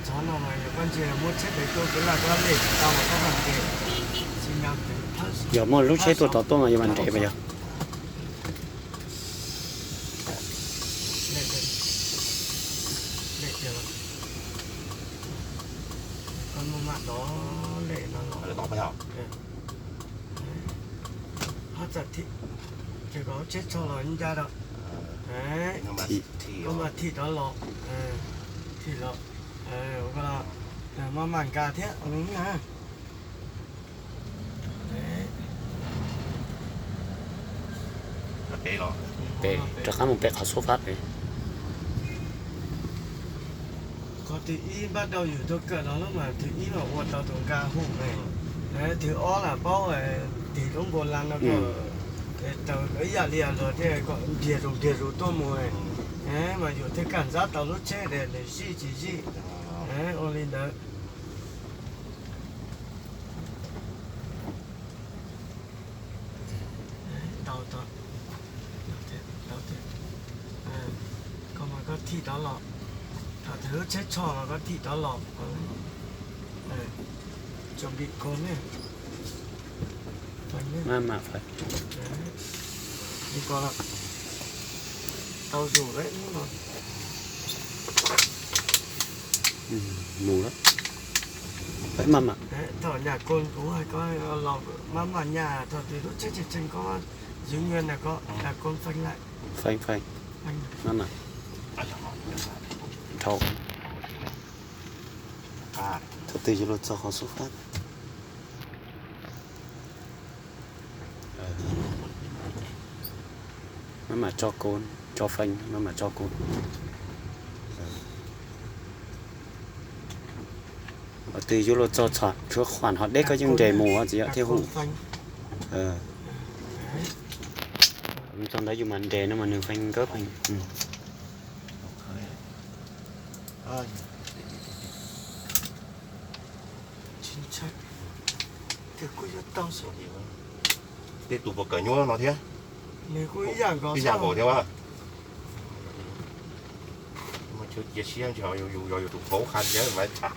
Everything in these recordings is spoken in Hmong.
Txhob no mas yog koj ntsia muab tsheb pem tuaj kev laj koj lej tsis tau mas koj mam nres, tsis nyog twv thawb. Yog muaj lub tsheb tuaj rov tuaj mas yuav mam nres mas yog. Lej tiag, lej tiag los koj muaj maj dov lej no los. Hab txawm thim, ces kom tsheb tsho los ncaj rau. Koj mas thim rov los, thim los, maj mam nkag thiab. Pem rov qab mus pem qhov xub fab pem. Qhov twg ib npaj rau yus tuaj kawm no lub mas twg ib mas ua tau tus nkag hu me, twg ob lam paub tig lub npua las no kom raws ib yam li luag thiaj kom ntiag zus ntiag zus tuaj mus, mas yus thiaj kaj ntxab tau lub tsheb tias nws zij tsis zij, ua li ntawd. Koj mas koj thim rov los, thaum twg lub tsheb tsho mas koj thim rov los. Tsom bim koj ne. Maj mam fais. Tau zus lawm hnub no. Mus lawm. Maj mam. Thaum nyam koos kuv hais koj los maj mam nyam, thaum twg lub tsheb tseem tseem koj ywv nyuag ntawm koj nyam koos feej lawm. Feej feej. Maj mam. Dhau. Thaum twg yuav luag txog qhov xub fab. Maj mam tso koos, tso feej, maj mam tso koos. Thaum twg yuav luag txog txhom tshuav qhuam ho deb koj yeej nres mus txiv yom thiaj hum. Txog ntawd yus mas nres no mas nws feej nkawd feej. Tej tus puas kawm nyuaj no thiab. Ib yam nkaus thiab. Cia siab yog yus tus qhauv qha thiab mas tham.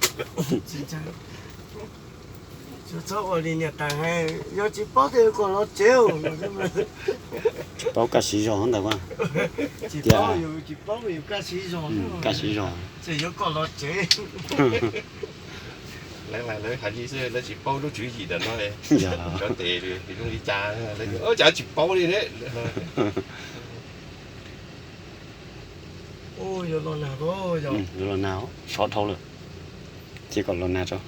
Txhob ua li niam tais hais, yog tsis paub tej kom los tsev. Tsis paub kaj siv zog ntawd. Tsis paub, yus tsis paub yus kaj siv zog. Kaj siv zog. Tseem yuav kom los tsev. Lawv mas lawv hais li xwb, lawv tsis paub lub tswv yim ntawm no. Cov tes zoo li cas, lawv tias cas tsis paub li ne. Yuav los nag, sov dhau lawm, cia kom los nag tso.